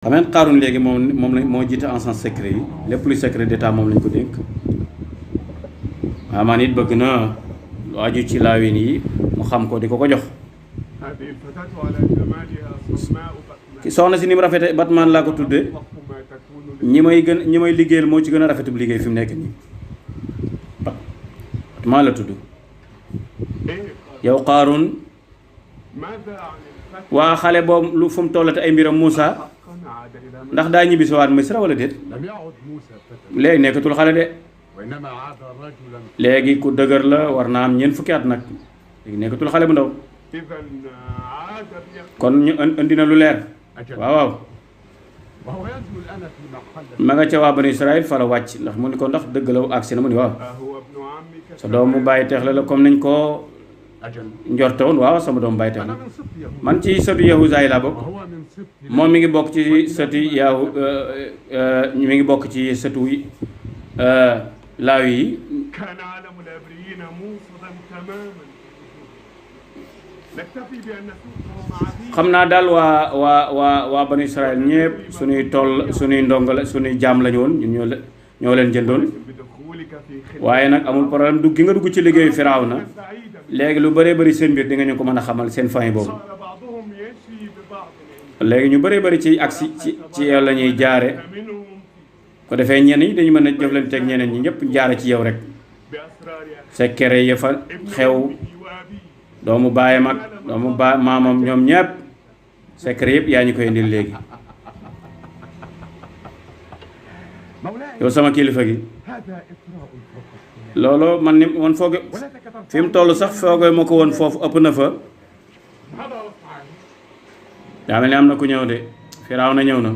xameen Qaaruun léegi moom lañ moo jiite agence secret yi lépp luy secret d'état moom lañ ko dénk waaw man it bëgg na lu aju ci laawin yi mu xam ko di ko jox ki soxna si ni mu rafete Batman laa ko tudde ñi may liggéeyal moo ci gën a rafetub liggéey fi mu nekk nii Batman la tudd yow Qaaruun waa xale boobu lu fu mu tollate ay mbiram Moussa ndax daa ñibbi si waat Misra wala déet léegi nekkatul xale de léegi ku dëgër la war naa am ñeent fukki at nag léegi nekkatul xale bu ndaw kon ñu indi na lu leer waaw ma nga ca waa bani Israël fa la wàcc ndax mu ni ko ndax dëgg la agsi na mu ni waaw sa doom mu bàyyi teex la comme nañ ko njorte woon waaw sama doom bàyyi teex la man ci sëtu Yahuza yi laa bokk moom mi ngi bokk ci sëti mi ngi bokk ci sëtu laawi yi xam naa daal waa banu Israël ñëpp suñuy ndongo la suñuy jaam lañu woon ñun ñoo leen jëndoon waaye nag amul problème dugg gi nga dugg ci liggéeyu Firawna léegi lu bëree bëri seen mbir di nga ñu ko mën a xamal seen famille boobu léegi ñu bëree bëri ci agsi ci yow la ñuy jaare ko defee ñenn ñi dañu mën a jëflanteeg ñeneen ñi ñëpp jaare ci yow rek secret ya fa xew doomu baayam ak doomu maamam ñoom ñëpp secret yëpp yaa ñu koy indil léegi yow sama kilifa gi loolu man fooge fi mu toll sax fooge ma ko woon foofu ëpp na fa daa mel ni am na ku ñëw de Firawna ñëw na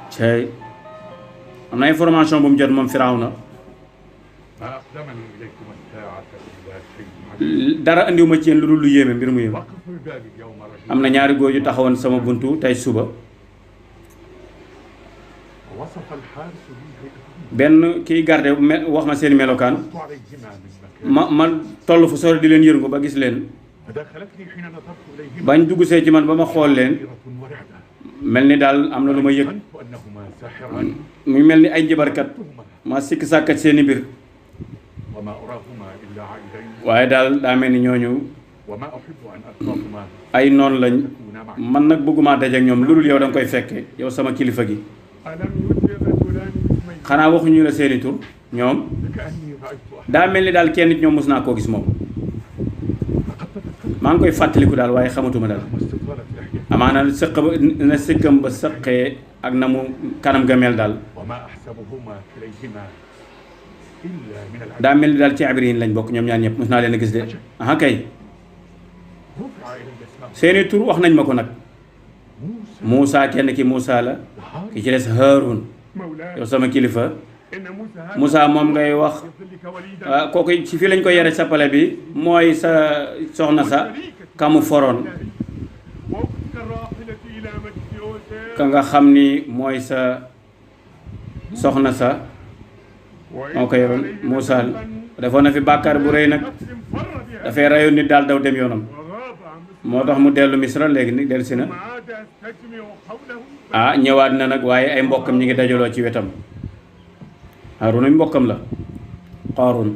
cey am na information bu mu jot moom Firawna dara andiwuma ci yéen lu dul lu yéeme mbir mu yéeme am na ñaari góor yu taxawoon sama buntu tey suba benn kiy garde wax ma seen melokaan ma toll fu sore di leen yërngu ba gis leen bañ dugg see ci man ba ma xool leen mel ni daal am na lu ma yëg muy mel ni ay njabarkat ma sikk sàkkat seeni mbir waaye daal daa mel ni ñooñu ay noon lañ man nag bëgguma daje ak ñoom lu dul yow da nga koy fekke yow sama kilifa gi xanaa waxuñu la seeni tur ñoom daa mel ni daal kenn nit ñoom mos naa koo gis moom maa ngi koy fàttaliku daal waaye xamatuma daal amaana sëq ba na sëkkam ba sëqee ak na mu kanam ga mel daal daa mel ni daal ci abiriin lañ bokk ñoom ñaar ñëpp mos naa leen a gis de aha kay seeni tur wax nañ ma ko nag Moussa kenn ki Moussa la ki ci des Haarun yow sama kilifa Moussa moom ngay wax kooku ci fii lañ ko yare sa pale bi mooy sa soxna sa kamu foroon ka nga xam ni mooy sa soxna sa moo ko yoroon Moussa defoon na fi bàkkaar bu rëy nag dafay rayoon nit daal daw dem yoonam moo tax mu dellu Misra léegi ni dellu si na ñëwaat na nag waaye ay mbokkam ñi ngi dajaloo ci wetam Haaruna mbokkam la Qaaruun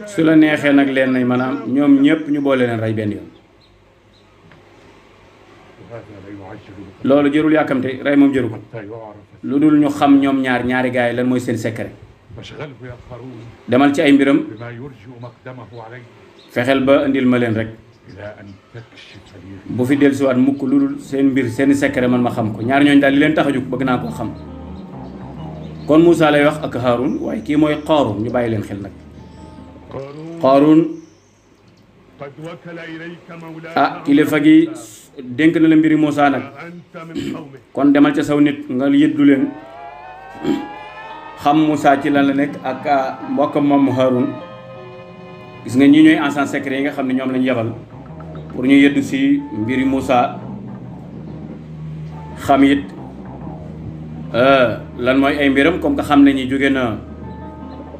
su la neexee nag leen nañ maanaam ñoom ñëpp ñu boole leen rey benn yoon loolu jërul yàkkamte rey moom jëru ko lu dul ñu xam ñoom ñaari gaay yi lan mooy seen secret demal ci ay mbiram fexeel ba indil ma leen rek bu fi dellusiwaat mukk lu dul seen mbir seen secret man ma xam ko ñaar ñooñu daal li leen tax a jóg bëgg naa koo xam kon Moussa lay wax ak Haarun waaye kii mooy Qaaruun ñu bàyyi leen xel nag Qaaruun kilifa gi dénk na la mbiri Moussa nag kon demal ca saw nit nga yëddu leen xam Moussa ci lan la nekk ak mbokkam moom Haarun gis nga ñi ñooy agents secrets yi nga xam ne ñoom lañu yebal pour ñu yëddu si mbiri Moussa xam it lan mooy ay mbiram comme que xam nañu jóge na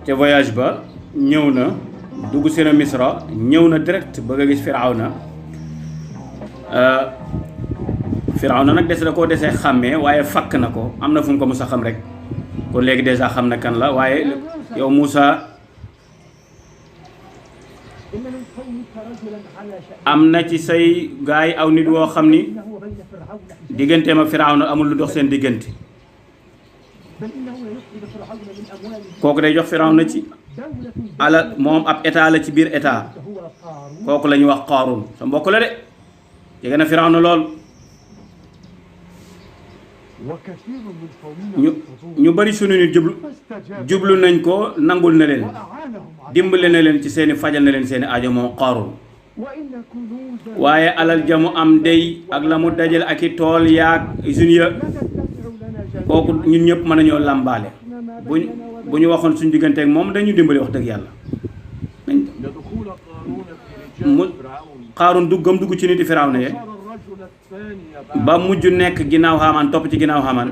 ca voyage ba ñëw na dugg si na Misra ñëw na direct bëgg a gis Firawna Firawna nag des da koo desee xàmmee waaye fakk na ko am na fu mu ko mos a xam rek kon léegi dèjà xam na kan la waaye yow Moussa am na ci say gaay aw nit woo xam ni digganteem ak Firawna amul lu dox seen diggante kooku day jox Firawna ci ala moom ab état la ci biir état kooku la ñuy wax Qaaruun sa mbokk la de jege na Firawna lool ñu bari sunu nit jublu nañ ko nangul na leen dimbale na leen ci seeni fajal na leen seeni aajo moom Qaaruun waaye alal jamu am dey ak la mu dajale ak i tool yaag usine ya kooku ñun ñëpp mën nañoo làmbaale bu ñu waxoon suñu digganteeg moom dañu dimbali wax dëgg yàlla mu Qaaruun dugg ci niti Firawna ye ba mujj nekk ginnaaw Haamaan topp ci ginnaaw Haamaan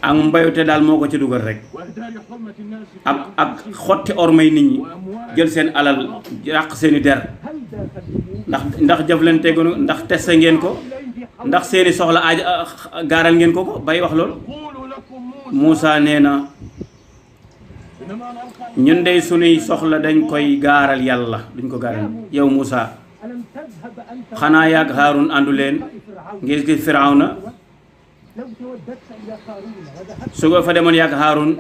ak mbayute daal moo ko ci dugal rek ak xotti ormay nit ñi jël seen alal yàq seeni der ndax jëflante gonu ndax teste ngeen ko ndax seeni soxla gaaral ngeen ko bay wax loolu Moussa nee na ñun dey sunuy soxla dañ koy gaaral yàlla duñ ko gaaral yow Moussa xanaa yàgg Haarun àndu leen ngir gis Firawna su ko fa demoon yàgg Haarun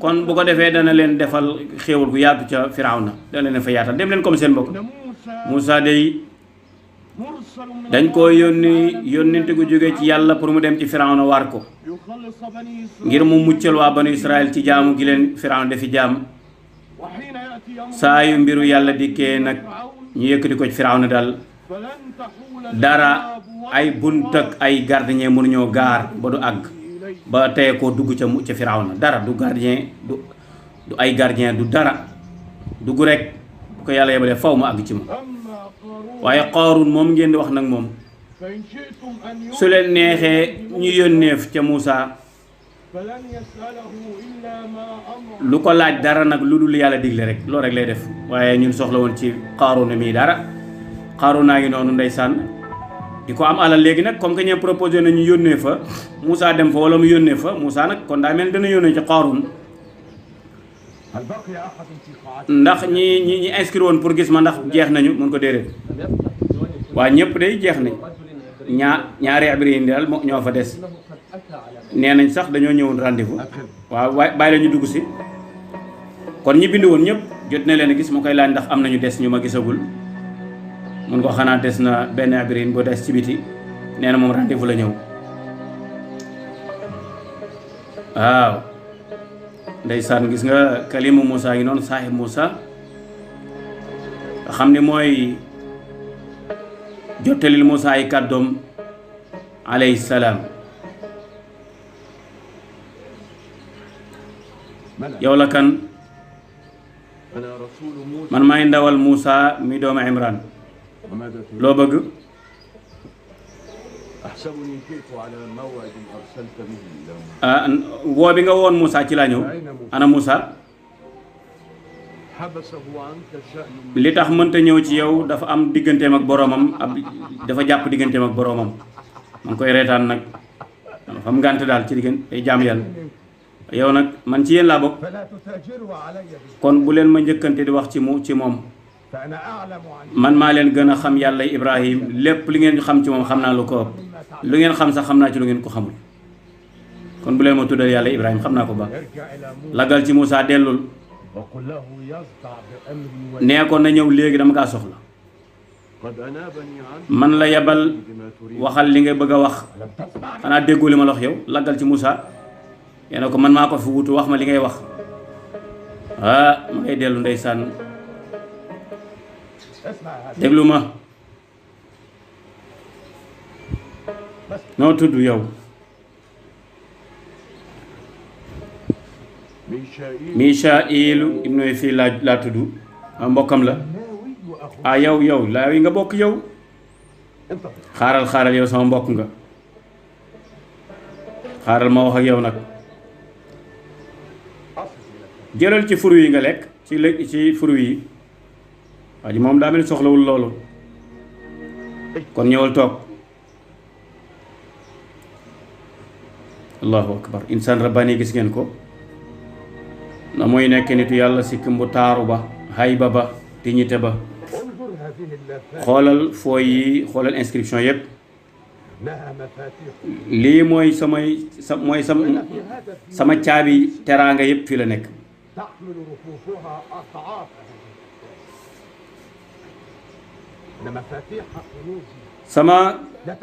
kon bu ko defee dana leen defal xéewal gu yaatu ca Firawna dana leen fa yaatal dem leen comme seen mbokk Moussa dey dañ koo yónnente gu jóge ci yàlla pour mu dem ci Firawna war ko ngir mu muccal waa banu Israël ci jaamu gi leen Firawna dafi jaam saa yu mbiru yàlla dikkee nag ñu yëkkati ko ci Firawna daal dara ay bunt ak ay gardien mënuñoo gaar ba du àgg ba teye koo dugg ca Firawna dara du gardien du ay gardien du dara dugg rek bu ko yàlla yebalee faw mu àgg ci moom waaye Qaaruun moom ngeen di wax nag moom su leen neexee ñu yónneef ca Moussa lu ko laaj dara nag lu dul yàlla digle rek loolu rek lay def waaye ñun soxla woon ci Qaaruun mii dara Qaaruun naa ngi noonu ndeysaan di ko am alal léegi nag comme que ñee proposé nañu yónnee fa Moussa dem fa wala mu yónnee fa Moussa nag kon daa mel dana yónnee ci Qaaruun ndax ñi inscrire woon pour gis ma ndax jeex nañu mun ko déedéet waa ñëpp day jeex nañ ñaari ibriin daal ñoo fa des nee nañ sax dañoo ñëwoon rendez-vous waaw bàyyi la ñu dugg si kon ñi bind woon ñëpp jot na leen a gis ma koy laaj ndax am nañu des ñu ma gisagul mun ko xanaa des na benn ibriin boo des ci biti nee na moom rendez-vous la ñëw waaw ndeysaan gis nga kalimu Moussa ngi noonu saaxib Moussa nga xam ne mooy jottalil Moussa ay kàddoom alayhi salaam yow la kan man maay ndawal Moussa mi doomu Imran loo bëgg woo bi nga woon Moussa ci laa ñëw ana Moussa li tax mënta ñëw ci yow dafa am digganteem ak boroomam dafa jàpp digganteem ak boroomam ma ngi koy reetaan nag dafa am ngànt daal ci diggante ay jaam yàlla yow nag man ci yéen laa bokk kon bu leen ma njëkkante di wax ci moom man maa leen gën a xam yàlla Ibrahim lépp li ngeen xam ci moom xam naa lu ko ëpp lu ngeen xam sax xam naa ci lu ngeen ko xamul kon bu leen ma tuddal yàlla Ibrahim xam naa ko baax lagal ci Moussa dellul nee ko na ñëw léegi dama kaa soxla man la yebal waxal li nga bëgg a wax xanaa déggoo li ma la wax yow lagal ci Moussa yéen ko man maa ko fi wutu wax ma li ngay wax ma ngay dellu ndeysaan déglu ma noo tudd yow Michaa'ilu ibnu fii laa tudd mbokkam la yow laa yi nga bokk yow xaaral yow sama mbokk nga xaaral ma wax ak yow nag jëlal ci fruit yi nga lekk ci fruit yi waa ji moom daa mel ni soxlawul loolu kon ñëwal toog allahu akbar insaan rabbani gis ngeen ko na muy nekk nitu yàlla sikkim bu taaru ba hayba ba dignité ba xoolal fooy yi xoolal inscription yépp lii mooy sama caabi teraanga yépp fii la nekk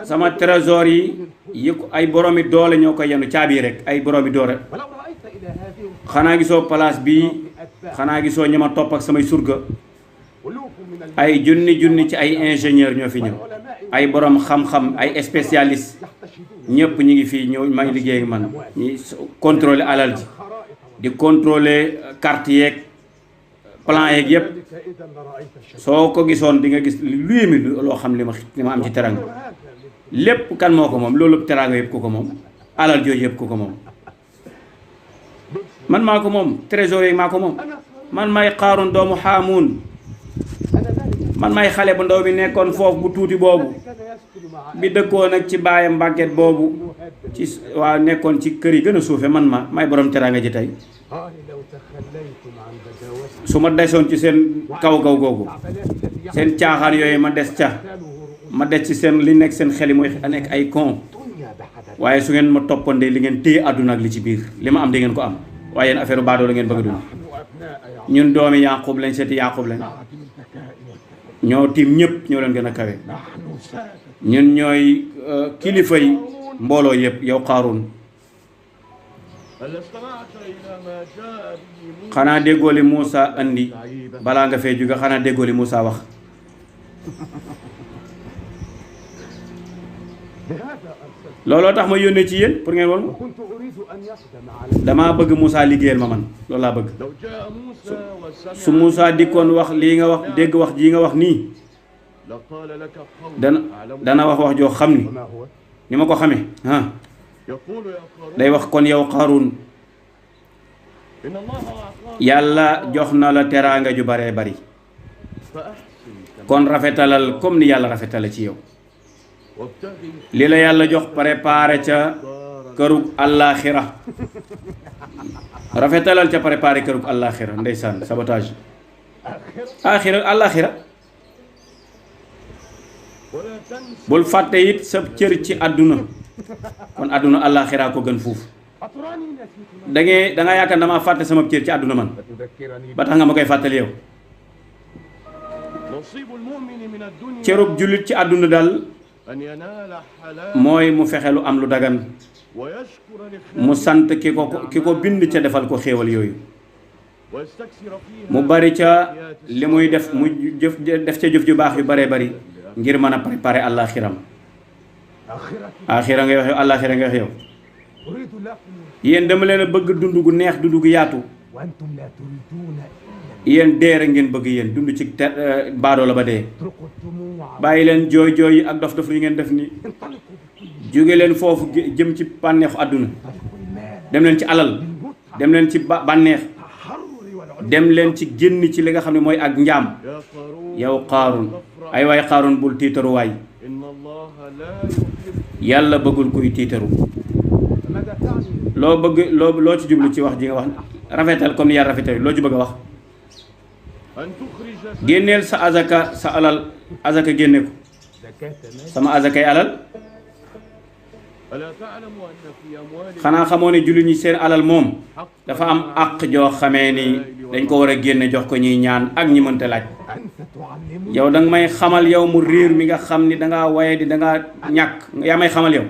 sama trésor yi ay boroomi doole ñoo koy yenu caabi rek ay boroomi doole xanaa gisoo place bii xanaa gisoo ñi ma topp ak samay surga ay junni ci ay ingénieur ñoo fi ñëw ay borom xam-xam ay spécialiste ñëpp ñi ngi fii ñëw may liggéey ak man ñi contrôler alal ji di contrôler carte yeeg plan yeeg yëpp soo ko gisoon di nga gis lu yéeme loo xam li ma am ci teranga lépp kan moo ko moom loolu teranga yëpp ku ko moom alal jooju yëpp ku ko moom man maa ko moom trésorier maa ko moom man may Qaaruun doomu Haamuun man may xale bu ndaw bi nekkoon foofu bu tuuti boobu bi dëkkoon ak ci baayam mbàgget boobu ci waa nekkoon ci kër yi gën a suufe man may borom teranga ji tey su ma desoon ci seen kaw googu seen caaxaan yooyu ma des ci seen li nekk seen xel yi mooy nekk ay con waaye su ngeen ma toppandee li ngeen téye àdduna ak li ci biir li ma am di ngeen ko am waaye yéen affaire baadoo la ngeen bëgg a dund ñun doomi Yaaqub lañ seeti Yaaqub lañ ñoo tiim ñëpp ñoo leen gën a kawe ñun ñooy kilifa yi mbooloo yëpp yow Qaaruun xanaa déggoo li Muusa andi balaa nga fee jóge xanaa déggoo li Muusa wax looloo tax ma yónnee ci yéen pour ngeen woon damaa bëgg Muusa liggéeyal ma man loolu laa bëgg su Muusa dikkoon wax lii nga wax dégg wax jii nga wax nii dana wax joo xam ni ma ko xamee day wax kon yow Qaaruun yàlla jox na la teraanga ju baree bari kon rafetalal comme ni yàlla rafetale ci yow li la yàlla jox préparé ca kërug àllaaxira rafetalal ca préparé kërug àllaaxira ndeysaan sabotage àllaaxira bul fàtte it sa cër ci àdduna kon àdduna àllaaxira ko gën fuuf da nga yaakaar damaa fàtte sama cër ci àdduna man ba tax nga ma koy fàttali yow cërub jullit ci àdduna daal mooy mu fexe lu am lu dagan mu sant ki ko bind ca defal ko xéewal yooyu mu bari ca li muy def mu def ca jëf ju baax yu baree bari ngir mën a préparer àllaaxiram aaxira nga wax yow àllaaxira nga wax yow yéen dama leen a bëgg dund gu neex dund gu yaatu yéen dee rek ngeen bëgg yéen dund ci baadoo la ba dee bàyyi leen jooy yi ak dof yi ngeen def ni jóge leen foofu jëm ci bànneexu àdduna dem leen ci alal dem leen ci bànneex dem leen ci génn ci li nga xam ne mooy ak njaam yow Qaaruun ay waay Qaaruun bul tiitaru waay yàlla bëggul kuy tiitaru loo bëgg loo ci jublu ci wax ji nga wax rafetal comme ni yàlla rafetal loo ci bëgg a wax génneel sa azaka sa alal azaka génne ko sama azakay alal xanaa xamoo ne jullit ñi seen alal moom dafa am àq joo xamee ni dañ ko war a génne jox ko ñuy ñaan ak ñi mënta laaj yow danga may xamal yow mu réer mi nga xam ni dangaa waye di dangaa ñàkk yaa may xamal yow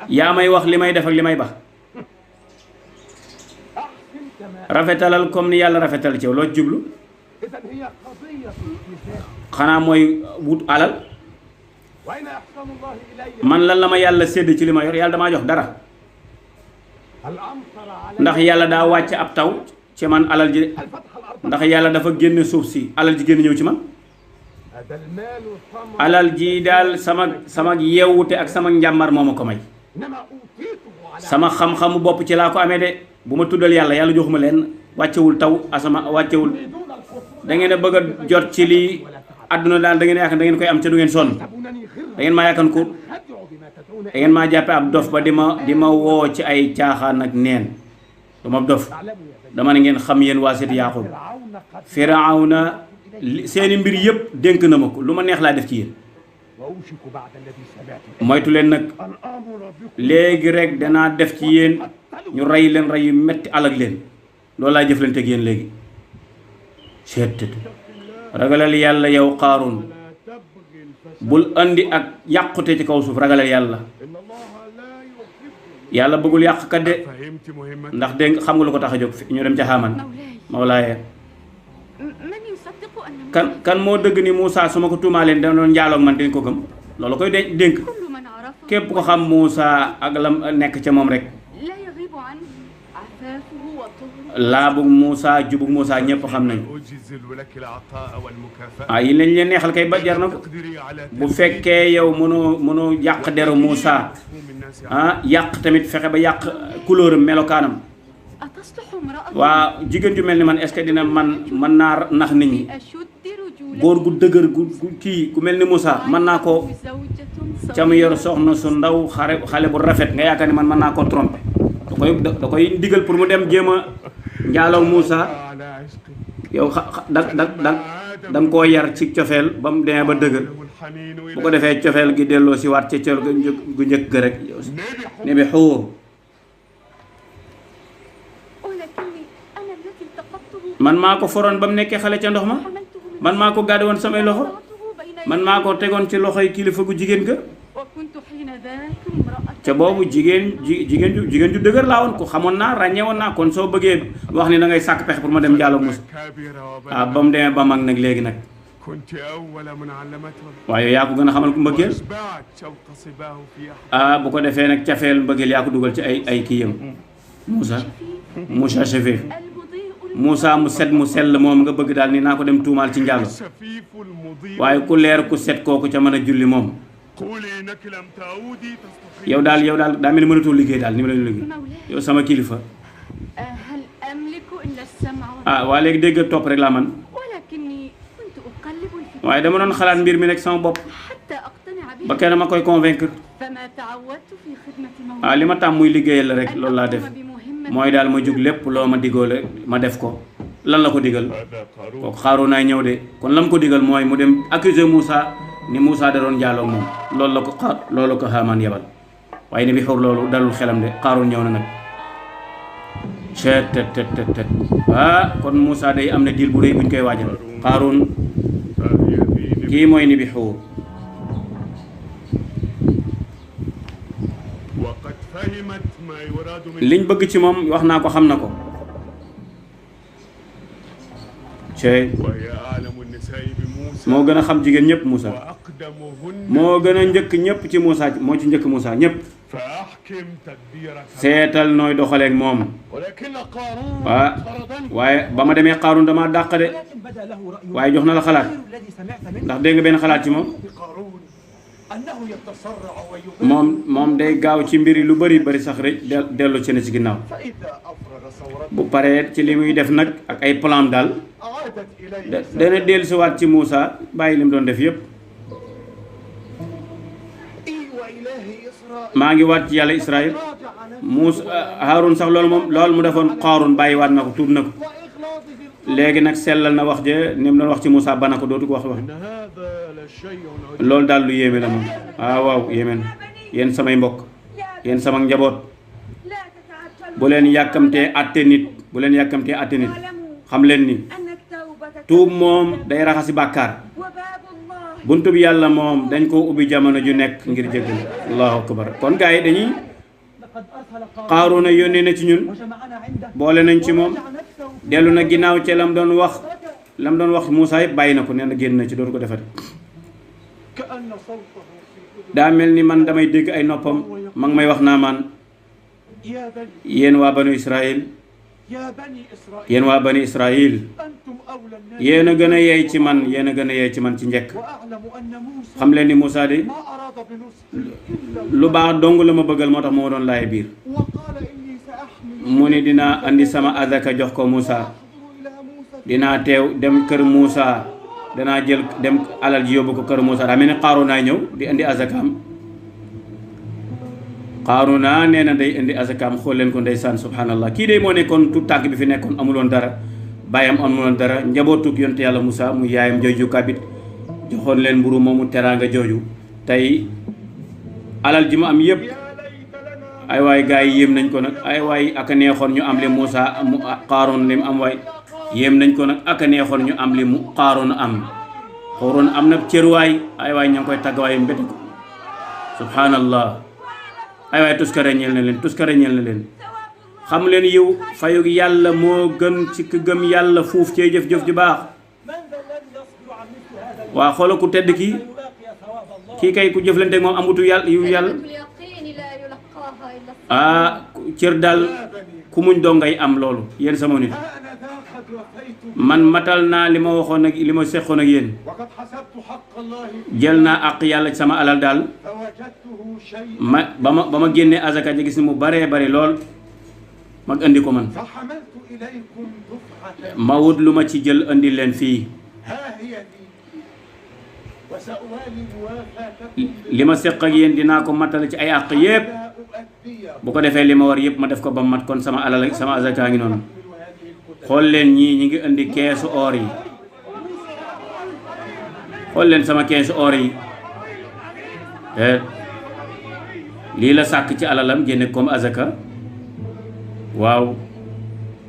yaa may wax li may def ak li may bax rafetalal comme ni yàlla rafetal ci yow loo jublu xanaa mooy wut alal man lan la ma yàlla sédd ci li ma yor yàlla damaa jox dara ndax yàlla daa wàcc ab taw ci man alal ji ndax yàlla dafa génne suuf si alal ji génn ñëw ci man alal ji daal sama yeewute ak sama njàmbar moo ma ko may sama xam-xamu bopp ci laa ko amee de bu ma tuddal yàlla yàlla joxuma leen wàccewul taw asama wàccewul da ngeen a bëgg a jot ci lii àdduna daal da ngeen yaakaar da ngeen koy am ca du ngeen sonn da ngeen maa yaakaar ko da ngeen maa jàppe ab dof ba di ma woo ci ay caaxaan ak neen du ma dof dama ne ngeen xam yéen waa seeti Yaaqub Firawna seeni mbir yëpp dénk na ma ko lu ma neex laa def ci yéen moytu leen nag léegi rek danaa def ci yéen ñu rey leen rey yu metti alag leen loolu laa jëflante ak yéen léegi seet ragalal yàlla yow Qaaruun bul andi ak yàqute ci kaw suuf ragalal yàlla yàlla bëggul yàqkat de ndax dégg xam nga lu ko tax a jóg ñu dem ca Haamaan Mawlaaya kan moo dëgg ni Moussa su ma ko tuumaaleen dana doon njaaloog man dañ ko gëm loolu koy dénk képp ko xam Moussa ak lam nekk ca moom rek laabug Moussa jubug Moussa ñëpp xam nañ yi lañ leen neexal kay ba jar na ko bu fekkee yow mënoo yàq deru Moussa yàq tamit fexe ba yàq couleur melokaanam waa jigéen ju mel ni man est-ce que dina mën naa nax nit ñi góor gu dëgër gu kii ku mel ni Moussa mën naa ko ca mu yor soxna su ndaw xale bu rafet nga yaakaar ni man mën naa koo tromper da koy digal pour mu dem jéem a njaaloo Moussa yow da nga koo yar ci cofeel ba mu demee ba dëgër bu ko defee cofeel gi delloo si waat ca col gu njëkk ga rek ne bi xuur man maa ko foroon ba mu nekkee xale ca ndox ma man maa ko gàdde woon samay loxo man maa ko tegoon ci loxoy kilifa gu jigéen ga ca boobu jigéen ju dëgër laa woon ko xamoon naa ràññee woon naa kon soo bëggee wax ni da ngay sàkk pexe pour ma dem jàllo Moussa ba mu demee ba mag nag léegi nag waaye yaa ko gën a xamal ku mbëggeel bu ko defee nag cafeel mbëggeel yaa ko dugal ci ay kii yam Moussa chefé Moussa mu set mu sell moom nga bëgg daal ni naa ko dem tuumaal ci njàllo waaye ku leer ku set kooku ca mën a julli moom yow daal daa mel ni mënatoo liggéey daal ni ma la liggéey yow sama kilifa waa léegi dégg topp rek laa man waaye dama doon xalaat mbir mi rek sama bopp ba kenn ma koy convaincre li ma tàmm muy liggéeyal la rek loolu laa def mooy daal ma jóg lépp loo ma digoole ma def ko lan la ko digal kooku Qaaruun naay ñëw de kon lam ko digal mooy mu dem accuser Moussa ni Moussa da doon jaaloo moom loolu ko Haamaan yebal waaye ni bi xur loolu dalul xelam de Qaaruun ñëw na nag tet kon Moussa day am na diil bu rëy buñ koy waajal Qaaruun kii mooy ni bi xuur liñ bëgg ci moom wax naa ko xam na ko moo gën a xam jigéen ñëpp Moussa moo gën a njëkk ñëpp ci Moussa moo ci njëkk Moussa ñëpp seetal nooy doxaleeg moom waaye ba ma demee Qaaruun dama dàq de waaye jox na la xalaat ndax dégg nga benn xalaat ci moom day gaaw ci mbir yi lu bari sax rek dellu ci ne ci ginnaaw bu paree ci li muy def nag ak ay plan daal dana dellusiwaat ci Moussa bàyyi li mu doon def yépp maa ngi waat ci yàlla Israël Moussa Haarun sax loolu mu defoon Qaaruun bàyyi waat na ko tuub na ko léegi nag sellal na wax je ni mu doon wax ci Moussa bana ko dootu ko wax loolu daal lu yéeme la moom waaw yéeme na yéen samay mbokk yéen sama njaboot bu leen yàkkamtee àtte nit xam leen ni tuub moom day raxasi bàkkaar buntu bi yàlla moom dañ koo ubbi jamono ju nekk ngir jéggal allahu akbar kon gars yi dañuy Qaaruun a yónnee na ci ñun boole nañ ci moom dellu na ginnaaw ca lam doon wax Moussa yëpp bàyyi na ko nee na génn na ci dootu ko defati daa mel ni man damay dégg ay noppam ma ngi may wax naa man yéen waa banu Israël yéen a gën a yeey ci man ci njëkk xam leen ni Moussa de lu baax dong la ma bëggal moo tax moo doon laay biir mu ni dinaa andi sama azaka jox ko Muusa dinaa teew dem kër Muusa danaa jël dem alal ji yóbbu ko kër Muusa daa mel ne Qaaruna ñëw di indi azakaam Qaaruna nee na day indi azakaam xool leen ko ndeysaan subhanallah kii day moo nekkoon tout tànk bi fi nekkoon amuloon dara bàyyam amuloon dara njabootug yonte yàlla Muusa mu yaayam jooju kabit joxoon leen mburu moomu teraanga jooju tey alal ji mu am yëpp ay waay gars yi yéem nañ ko nag ay waay aka neexoon ñu am li Muusa Qaaruun li mu am waay yéem nañ ko nag aka neexoon ñu am li mu Qaaruun am na cëruwaay ay waay ña ngi koy tagg waay mbéte ko subhanallah ay waay tuskare ñeel na leen xam leen yiw fayug yàlla moo gën ci ku gëm yàlla fuuf cee jëf-jëf ju baax waa xoola ku tedd kii kay ku jëflante moom amutu yàlla yiw yàlla cër daal ku muñ doo ngay am loolu yéen sama nit man matal naa li ma waxoon ak li ma seqoon ak yéen jël naa àq yàlla sama alal daal ba ma génnee azaka ji gis ni mu baree bari lool ma indi ko man ma wut lu ma ci jël indi leen fii li ma seq ak yéen dinaa ko matal ci ay àq yépp bu ko defee li ma war yépp ma def ko ba mat kon sama alal sama azaka ngi noonu xool leen ñii ñi ngi indi keesu or yi xool leen sama keesu or yi lii la sàkk ci alalam génne comme azaka waaw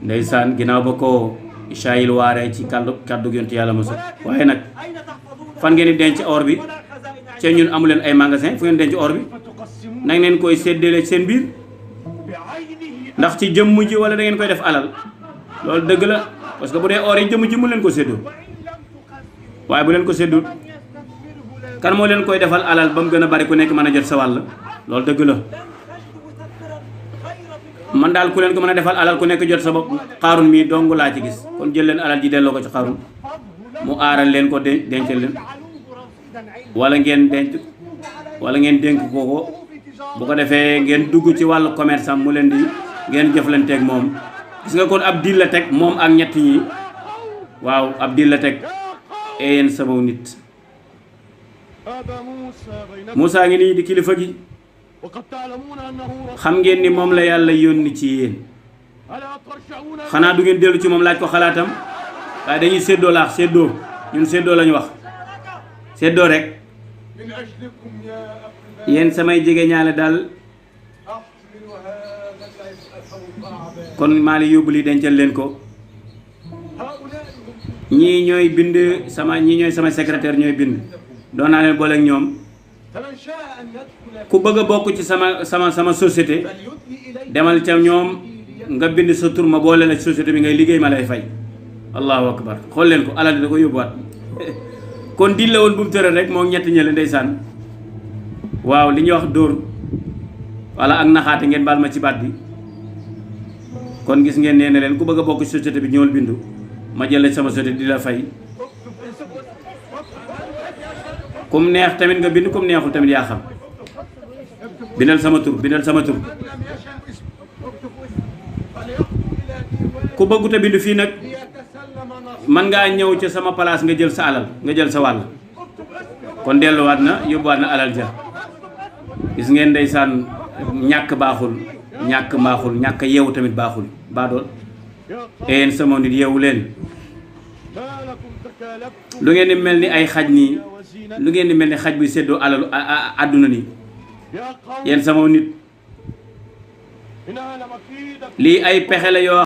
ndeysaan ginnaaw ba ko Ishaayil waaree ci kàddu yonent yàlla Muusaa waaye nag fan ngeen di denc or bi ca ñun amu leen ay magasin fu ngeen denc or bi nag ngeen koy séddale seen biir ndax ci jëmm ji wala da ngeen koy def alal loolu dëgg la parce que bu dee or yi jëmm ji mu leen ko séddoo waaye bu leen ko séddul kan moo leen koy defal alal ba mu gën a bari ku nekk mën a jot sa wàll loolu dëgg la man daal ku leen ko mën a defal alal ku nekk jot sa bopp Qaaruun mii dong laa ci gis kon jël leen alal ji delloo ko ci Qaaruun mu aaral leen ko dencal leen wala ngeen dénk ko bu ko defee ngeen dugg ci wàllu commerce am mu leen di ngeen jëflanteeg moom gis nga kon ab diil la teg moom ak ñett ñi waaw ab diil la teg yéen sama nit Muusaa ngi nii di kilifa gi xam ngeen ni moom la yàlla yónni ci yéen xanaa du ngeen dellu ci moom laaj ko xalaatam waaye dañuy séddoo laax séddoo ñun séddoo lañu wax séddoo rek yéen samay jege ñaale daal kon maa li yóbbu li dencal leen ko ñii ñooy bind ñii ñooy sama secrétaire ñooy bind doon naa leen boole ak ñoom ku bëgg a bokk ci sama société demal ca ñoom nga bind sa tur ma boole la ci société bi ngay liggéey ma lay fay allahu akbar xool leen ko alal da ko yóbbuwaat kon di la woon bu mu tëral rek moo ñetti ñële ndeysaan waaw li ñuy wax dóor wala ak naxaate ngeen baal ma ci baat bi kon gis ngeen nee na leen ku bëgg a bokk ci société bi ñëwal bindu ma jël la sama société di la fay kum neex tamit nga bind kum neexul tamit yaa xam bindal sama tur ku bëggut a bind fii nag man ngaa ñëw ca sama place nga jël sa alal nga jël sa wàll kon delluwaat na yóbbuwaat na alal ja gis ngeen ndeysaan ñàkk baaxul ñàkk yeewu tamit baaxul baadool yéen sama nit yeewu leen lu ngeen di mel ni ay xaj nii lu ngeen di mel ni xaj buy séddoo alalu àdduna nii yéen sama nit lii ay pexe la yoo